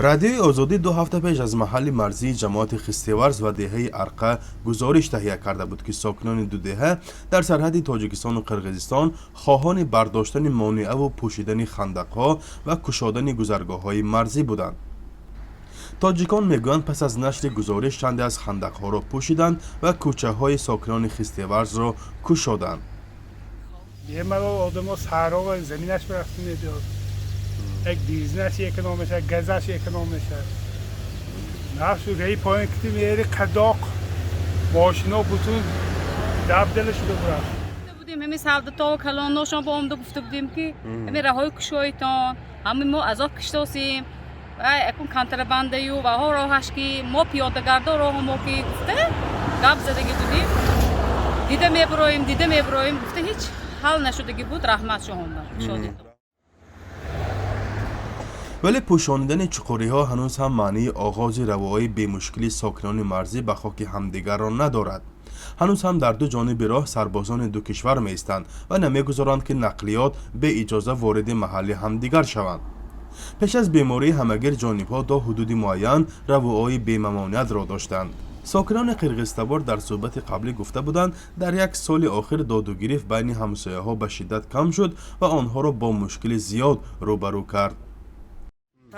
Радиои Озодӣ 2 ҳафта пеш аз маҳалли марзии ҷамоати Хистеварз ва деҳаи Арқа гузориш таҳия карда буд, ки сокинони ду деҳа дар сарҳади Тоҷикистону Қирғизистон хоҳони бардоштани монеаву пӯшидани хандақҳо ва кушодани гузаргоҳҳои марзӣ буданд. Тоҷикон мегӯянд, пас аз нашри гузориш чанде аз хандақҳоро пӯшиданд ва кӯчаҳои сокинони Хистеварзро кушоданд. Бемалол одамо саҳро заминаш рафта мебиёд, як бизнес эконом мешавад, газаш эконом мешавад. Нафсу раи поин кити мери, қадоқ мошино бутун дабдала шуда бурафт. Будем ҳами солдато калонношон ба омда гуфта будем, ки ҳами раҳои кушоитон, ҳами мо азоб киштосем ва якун контрабандаю ваҳо роҳаш, ки мо пиёдагардо роҳу мо ки гуфта гап задагӣ будем. Дида мебуроем, дида мебуроем гуфта, ҳеҷ ҳал нашудагӣ буд. Раҳмат шоҳонда кушодед. Вале пӯшонидани чуқуриҳо ҳанӯз ҳам маънии оғози равои бемушкили сокинони марзӣ ба хоки ҳамдигарро надорад. Ҳанӯз ҳам дар ду ҷониби роҳ сарбозони ду кишвар меистанд ва намегузоранд, ки нақлиёт беиҷоза вориди маҳалли ҳамдигар шаванд. Пеш аз бемории ҳамагир ҷонибҳо то ҳудуди муайян равуои бемамониятро доштанд. Сокинони қирғизтабор дар суҳбати қаблӣ гуфта буданд, дар як соли охир додугирифт байни ҳамсояҳо ба шиддат кам шуд ва онҳоро бо мушкили зиёд рӯбарӯ кард.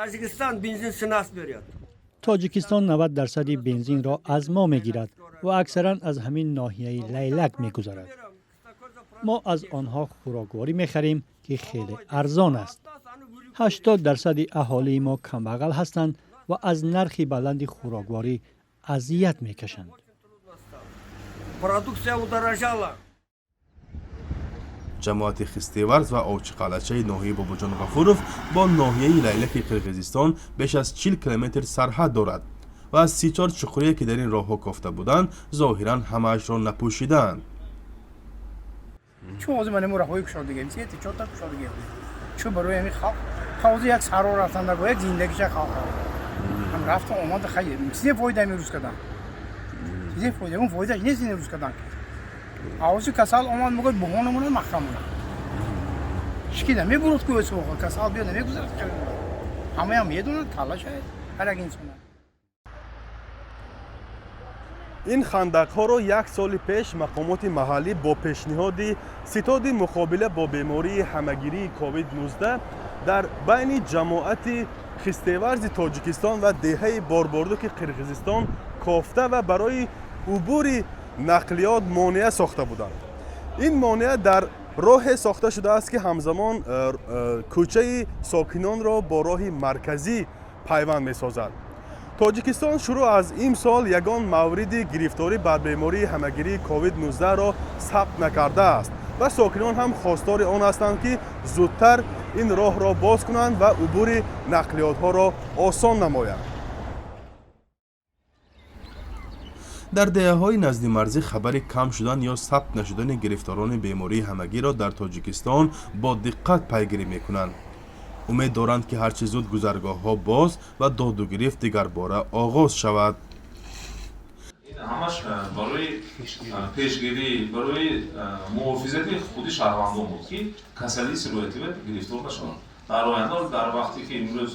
Таджикистан бензин с нас берет. Тоҷикистон 90 дарсади бензинро аз мо мегирад ва аксаран аз ҳамин ноҳияи Лайлак мегузарад. Мо аз онҳо хӯрокворӣ мехарем, ки хеле арзон аст. 80 дарсади аҳолии мо камбағал ҳастанд ва аз нархи баланди хӯрокворӣ азият мекашанд. Продукция удорожала. Ҷамоати Хистеварз ва Овчиқалъачаи ноҳияи Бобоҷон Ғафуров бо ноҳияи Лайлаки Қирғизистон беш аз 40 километр сарҳад дорад ва аз 34 чуқурие, ки дар ин роҳҳо кофта буданд, зоҳиран ҳамаашро напӯшидаанд. Чун ҳозир ман роҳҳои кушодагием, сети чорта кушодагием, чун барои ҳамин халқ ҳозир як саҳро рафтан дар як зиндагиша халқ ҳам рафтан омада. Хайр, чизе фоида ҳамин рӯз кардан, чизе фоида, он фоидааш нест ин рӯз кардан. Ҳозир касал омад, мегӯяд, буҳонамона маҳкамона шикида мебурад ку касал биё намегузарад. Ҳамаям медонад, калла шояд ҳар як инсона. Ин хандақҳоро як соли пеш мақомоти маҳаллӣ бо пешниҳоди ситоди муқобила бо бемории ҳамагирии COVID-19 дар байни ҷамоати Хистеварзи Тоҷикистон ва деҳаи Борбордуки Қирғизистон кофта ва барои убури нақлиёт монеа сохта буданд. Ин монеа дар роҳе сохта шудааст, ки ҳамзамон кӯчаи сокинонро бо роҳи марказӣ пайванд месозад. Тоҷикистон шурӯъ аз имсол ягон мавриди гирифторӣ бар бемории ҳамагирии COVID-19-ро сабт накардааст ва сокинон ҳам хостори он ҳастанд, ки зудтар ин роҳро боз кунанд ва убури нақлиётҳоро осон намоянд. Дар деҳаҳои наздимарзӣ хабари кам шудан ё сабт нашудани гирифторони бемории ҳамагиро дар Тоҷикистон бо диққат пайгирӣ мекунанд. Умед доранд, ки ҳарчи зуд гузаргоҳҳо боз ва додугирифт дигарбора оғоз шавад. Ин ҳамаш барои пешгирӣ, барои муҳофизати худи шаҳрвандон буд, ки касалии сироятива гирифтор нашаванд дар оянда. Дар вақте ки имрӯз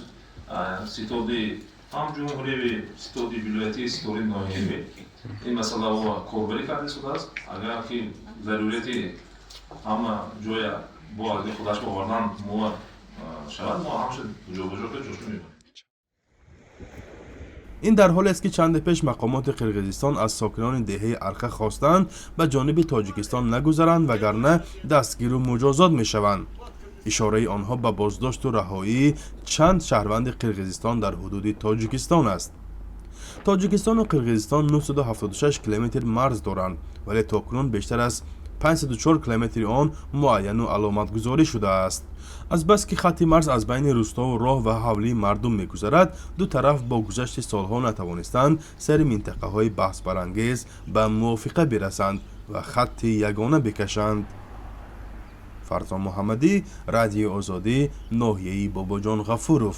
ситоди ҳам ҷумҳуриявӣ, ситоди вилоятӣ, ситоди ноҳиявӣ ин масъаларо корбарӣ карда истодааст, агар ки зарурияти ҳама ҷоя бо аз худаш овардан мо шавад, мо ҳамаша ҷобаҷо карда ҷошо мебарем. Ин дар ҳолест, ки чанде пеш мақомоти Қирғизистон аз сокинони деҳаи Арқа хостанд, ба ҷониби Тоҷикистон нагузаранд, вагарна дастгиру муҷозот мешаванд. Ишораи онҳо ба боздошту раҳоии чанд шаҳрванди Қирғизистон дар ҳудуди Тоҷикистон аст. Тоҷикистону Қирғизистон 976 километр марз доранд, вале то кунун бештар аз 504 километри он муайяну аломатгузорӣ шудааст. Азбаски хатти марз аз байни рӯстову роҳ ва ҳавлии мардум мегузарад, ду тараф бо гузашти солҳо натавонистанд сари минтақаҳои баҳсбарангез ба мувофиқа бирасанд ва хатти ягона бикашанд. Фарзон Муҳаммадӣ, Радиои Озодӣ, ноҳияи Бобоҷон Ғафуров.